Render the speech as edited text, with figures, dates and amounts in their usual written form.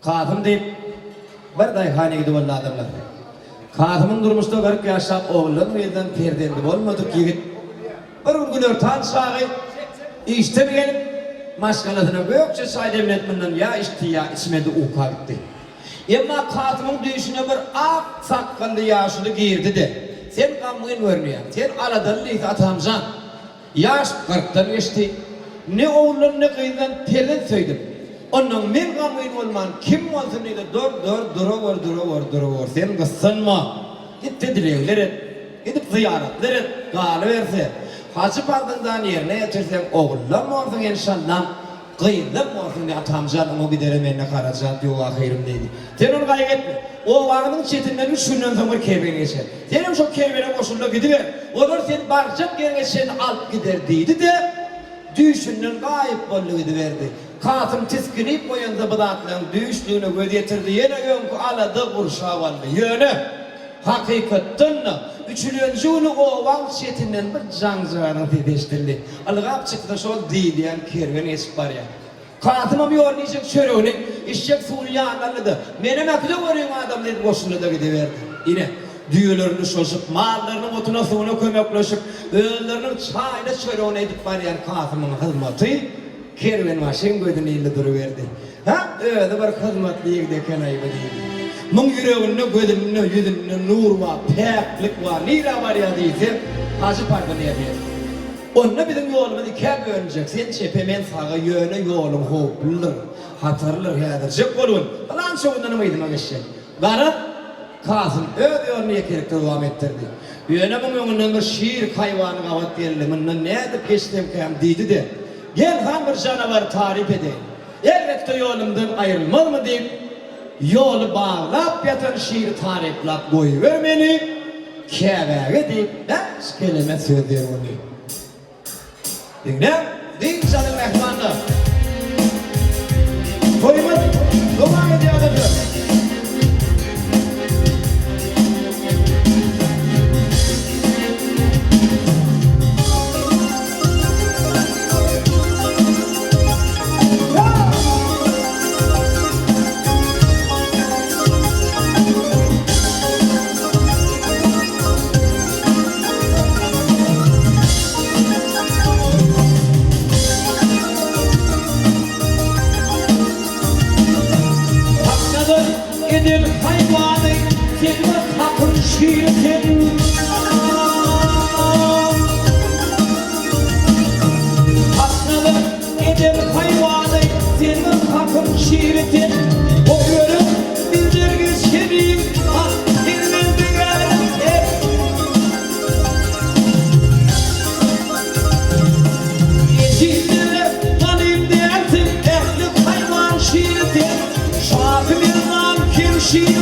Kasym diýip, bir daýhan ýigidi boldy adamlar. Kasymyň durmuşda 40 ýaşap oguldan-gyzdan perzendi bolmadyk ýigit bir gün günortan çagy işden gelip, maşgalasyna gökje çaý demledip mundan ýa içdi, ýa içmedi uka gitdi. Emma Kasymyň düýşüne bir ak sakgally ýaşuly girdi-de, Sen gamgyn görünýäň, sen aladaly diýse atamjan, Ýaş kyrkdan geçdi. Ne oguldan, ne gyzdan perzent söýdüm. Onnoň men gamgyn bolman kim bolsun diýdi, Dur, dur, durawur, durawur, durawur, sen gyssanma. Git-de dilegler et. Gidip zyýaratlar et. Galyberse, hajy parzyňdan ýerine ýetirseň, ogullam bolsun enşallam. Gyzlam bolsun diý atamjan oňa gidere mende harajat ýok ahyrym diýdi. Sen ony gaýgy etme. Obaňyzyň çetinden üç günden soň bir kerwen geçer. Senem şo kerwene goşulda gidiber. Olar seni barjak ýeriňe çenli alyp gider diýdi-de, düýşünden gaýyp boldy gidiberdi. Kasym tisginip oýansa bu zatlaryň düýşdügine göz ýetirdi. Ýene öňki alada gurşap aldy. Ýöne, hakykatdan-da, üçülenji güni obaň çetinden bir jaňjagazyň sesi eşidildi. Ylgap çyksa şol diýilýän kerwen geçip barýar. Kasymam ýolda iýjek çöregini, içjek suwuny ýanyna aldy-da, Menem äkideweriň adam diýip goşuldy-da gidiberdi. Ine, düýelerini duşlaşyp, mallarynyň otuna-suwuna kömekleşip, özleriniň çaýyna çöregini edip barýan Kasymyň hyzmaty kerwenbaşyň gözüne ildi duruberdi. Hä, özi bir hyzmatly ýigit eken-aý bu diýdi. Muň ýüreginde, gözünde, ýüzünde nur bar, päklik bar, nirä barýar diýse, Hajy parzyny edýär. Onda biziň ýolumyz ikä bölünjek, sen çepe, men saga, ýöne ýoluň howpludyr, hatarlydyr, häzirjek bolgun, pylança gündenem yzyma geçjek. Garaz, Kasym öz ýoluny ýekelikde dowam etdirdi. Ýöne muň öňünden bir şir haýwany gabat geldi, mundan nädip geçsemkäm diýdi-de, Gel han bir janawary taryp edeýin. Elbetde ýolumdan aýrylmazmy diýip, ýoly baglap ýatan şiri taryplap goýber meni Käbäge diýip bäş keleme söz berguni. Diňläň, dynç alyň mähribanlar. Toýumyz dowam edýär adamlar. Haknadan eden haýwany sen bir hakyň şiri sen. Haknadan eden haýwany sen bir hakyň şiri sen. O görüp bizler geçeniň hak perwerdigärim sen. Ejizlere ganym dälsiň, ähli haýwan şiri sen. Şahy Merdan kim şiri.